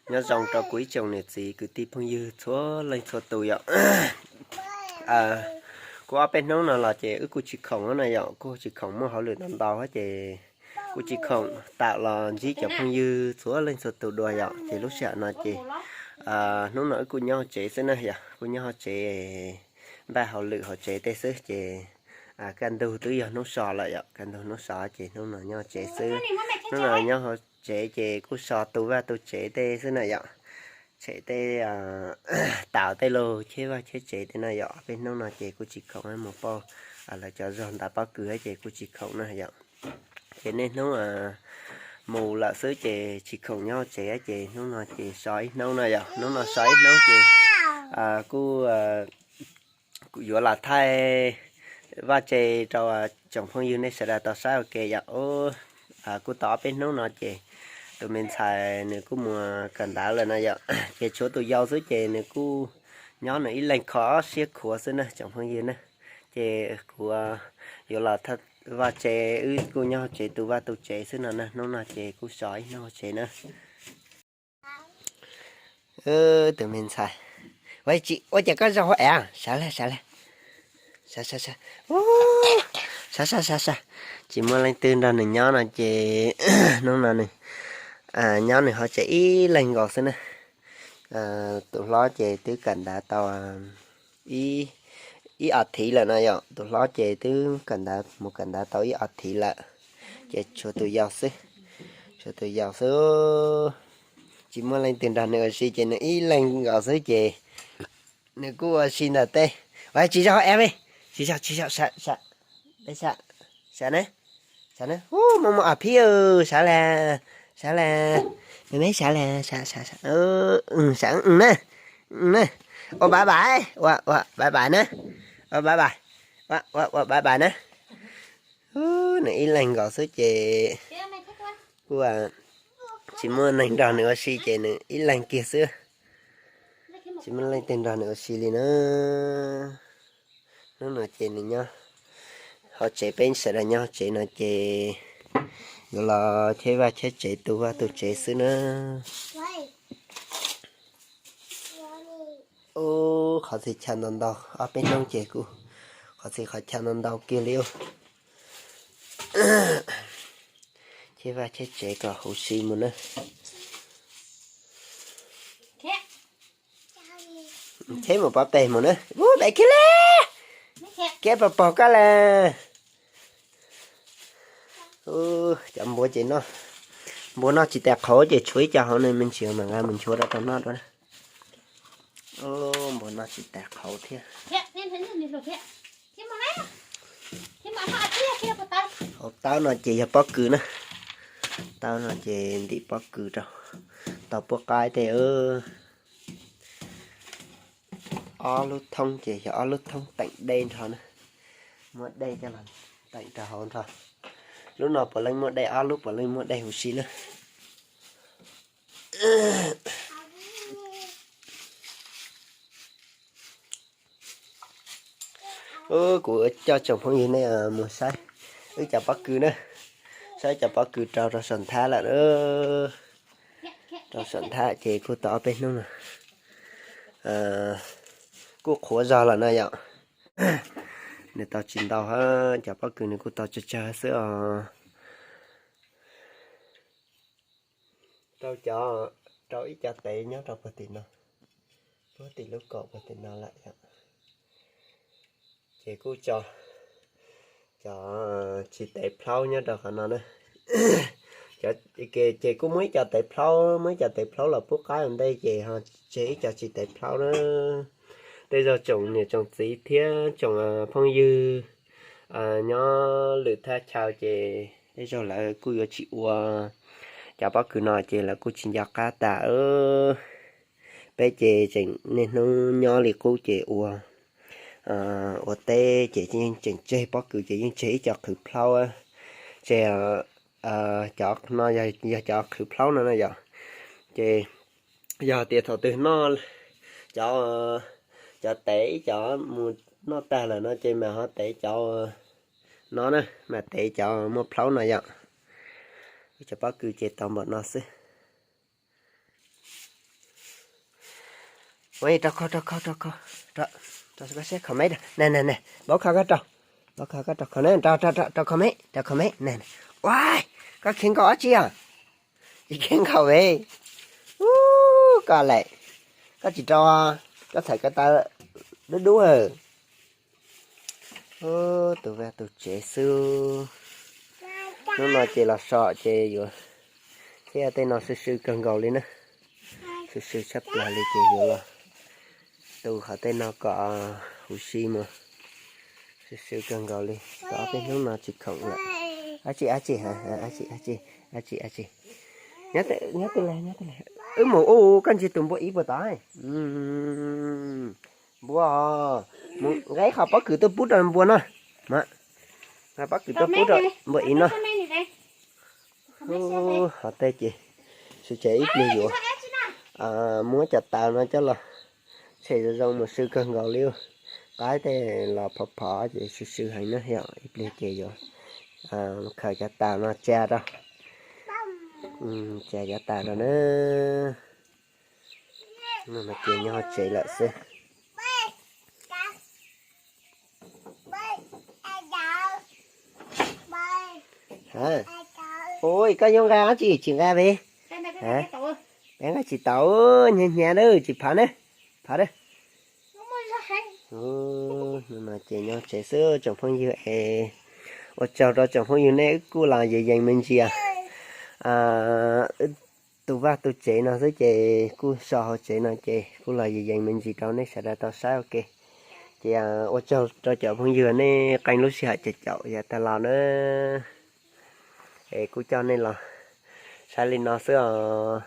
Nyob zoo rau kuv ib tsoom niam txiv kwv tij phooj ywg txhua leej txhua tus yom. Kuv ob peb hnub no los ces wb kuj tsis khoom no yom, kuj tsis khoom muaj hauj lwm ntau ntau ces kuj tsis khoom tawm los ntsib cov phooj ywg txhua leej txhua tus dua yom. Ces lub sij hawm no ces hnub no wb kuj nyob hauv tsev xwb na yom, kuj nyob hauv tsev, npaj hauj lwm hauv tsev tej xwb ces kaj ntug twb yog hnub so lawm yom, kaj ntug hnub so ces hnub no nyob hauv tsev xwb. Hnub no nyob hauv tsev ces kuj so tu vaj tu tsev tej xwb na yom. Tshem tej, taus tej lug cheb vaj cheb tsev tej no yom. Peb hnub no ces kuj tsis khoom mus pauj lawv cov zog ntaus pob kws ces kuj tsis khoom na yom. Ces niaj hnub mus lawm xwb ces tsis khoom nyob hauv tsev ces hnub no ces so ib hnub no yom. Hnub no so ib hnub ces kuj yuav los thaij vaj tse rau tsoom phooj ywg nej sawv daws tau saib ua ke yom. Kuj tau ob peb hnub no ces tus me ntxhais nws kuj mus kawm ntawv lawm no yom. Ces tshuav tus yau xwb ces nws kuj nyob nws ib leeg kho siab khuav xwb na tsoom phooj ywg na. Ces kuv yuav los thaij vaj tse, wb kuj nyob hauv tsev tu vaj tu tsev xwb no na. Hnub no ces kuj so ib hnub hauv tsev na. Tus me ntxhais, ua cas koj zaug hauv av? Sawv lawm, sawv lawm. Sawv, sawv, sawv. Sawv, sawv, sawv, sawv. Tsis muaj leej twg nrog nws nyob no ces hnub no nws nyob nws hauv tsev ib leeg nkaus xwb na. Tus hlob ces twb kawm ntawv tau ib os thiv lawm no yom. Tus hlob ces twb kawm ntawv mus kawm ntawv tau ib os thiv lawm. Ces tshuav tus yau xwb, tshuav tus yau xwb. Tsis muaj leej twg nrog nws ua si ces nws ib leeg nkaus xwb ces nws kuj ua si ntawm tej. Ua tsis zaug ev, tsis zaug, tsis zaug, sawv, sawv, sawv na, sawv na. Ub, muaj muaj os phib, sawv las, sawv las, me me sawv las, sawv, sawv, sawv na, na. Ua bye bye, ua, ua bye bye na, ua bye bye, ua, ua bye bye na. Nws ib leeg nkaus xwb ces kuj tsis muaj neeg nrog nws ua si ces nws ib leeg kiag xwb. Tsis muaj leej twg nrog nws ua si li na. Hnub no ces nws nyob hauv tsev, peb sawv daws nyob hauv tsev no ces yuav los cheb vaj cheb tsev tu vaj tu tsev xwb na. Ub, qhov txhia chaw ntau ntau, ob peb hnub ces kuj qhov txhia qhov chaw ntau ntau kiag li ub. Cheb vaj cheb tsev kom huv si mus na. Cheb mus pov peg mus na. Ub, dai kiag le. Kiab pog pog koj le. Cov npua ces noj, npua noj tsis tais qhauv ces tshuav ib co hauv no me ntsis mas nqa mus nchuav rau tau noj dua. Npua noj tsis tais qhauv thiab. Hauv taub no ces yog pob kws na. Taub no ces ntim pob kws rau tau puab qaib tej. Ob lub thoob ces yog ob lub thoob teem dej nrho na. Muab dej coj los teem rau hauv nrho. Lub no puav leej muaj dej, ob lub puav leej muaj dej huv si na. Kuv coj tsoom phooj ywg nej mus saib wb cov pob kws na, saib cov pob kws rau rau saum nthab lawm. Rau saum nthab ces kuj tau ob peb hnub no kuj qhuav zog lawm no yom. Nws tau tsis ntau, cov pob kws nws kuj tau tsawg tsawg xwb os. Rau cov, rau ib co tev nyob rau puag tim no, puag tim lub kaum puag tim no lawm yom. Ces kuj tso cov tsis tev plhaub nyob rau qhov no na. Ces kuj muaj ib co tev plhaub, muaj ib co tev plhaub los pub qaib ua ntej ces ho tseg ib co tsis tev plhaub na. Tej zaug tsoom niam tsoom txiv thiab tsoom phooj ywg nyob lwm thaj chaw ces tej zaug lawv kuj yuav tsis ua cov pob kws no ces lawv kuj tsis nco qab tas. Peb ces tseem niaj hnub nyob li qub ces ua, ua teb ces yeej tseem tseg pob kws ces yeej tseg ib co qhwv plhaub. Ces cov no yog cov qhwv plhaub no na yom. Ces yog tias thaum twg noj cov, cov tev ib co mus noj tag lawm no ces mam ho tev cov no na, mam tev cov muaj plhaub no yom. Cov pob kws ces tau npaum no xwb. Ua rau kho, rau kho, rau kho, rau, rau kho seb kho me, na na na, npau kho koj rau, npau kho koj rau kho na, rau rau rau kho me, rau kho me na. Ua, koj khiav nkaum dab tsi os? Tsis khiav nkaum ve. Ub, koj lawm, koj tsis rau, koj txhais ko taw dub dub. Tus vaj tus tsev xwb. Hnub no ces los so ces yuav, thiab tej no swb swb kawg nkaus li na. Swb swb tshaj plaws li ces yuav los tu qhov tej no kom huv si mus. Swb swb kawg nkaus li, tau ob peb hnub no tsis khoom lawm. Ab tsi, ab tsi, ab tsi, ab tsi, ab tsi, ab tsi. Nyob twg, nyob twg, nyob twg? Wb mus ua, koj ntsia tus npua ib puas tod. Npua, mus nqa ib qho pob kws tuaj pub rau npua no. Nqa pob kws tuaj pub rau npua ib no. Hov tej ces sawv tsees ib pliag yuav muab cov taws no coj los tshem zoo zoo mus, swb kawg nkaus li. Qaib tej los phov phov ces swb swb heev na, yog ib pliag ces yuav khaws cov taws no tsa rau, tsa cov taws rau na. No ces nyob hauv tsev lawm xwb. Ua, koj yuav nqa dab tsi tsis nqa ve? Peb nqa tsis tau, hnyav hnyav na, tsis phav na, phav na. No ces nyob tsev xwb tsoom phooj ywg es, ua tsaug rau tsoom phooj ywg nej wb kuj los yees yees me ntsis. Tus vaj tus tsev no xwb ces kuj so hauv tsev no ces kuj los yees yees me ntsis rau nej sawv daws tau saib ua ke. Ces ua tsaug rau cov phooj ywg nej qee lub sij hawm caum caum yav tag los na. Es kuj coj nej los saib li no xwb os.